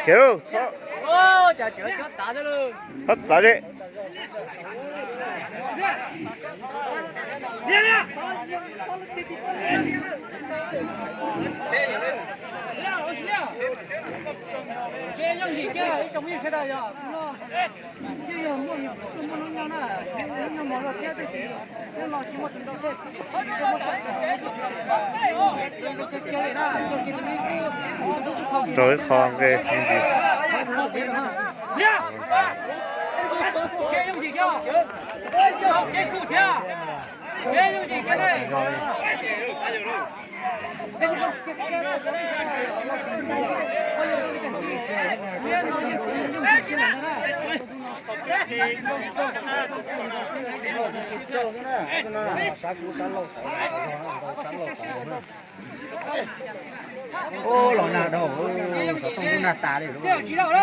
Khiav lauj, txhob, txhob txav li. Rau ib qho nqe ntsis. Ub, los nag dhau, xov tooj lub nag tas li. Los xwb.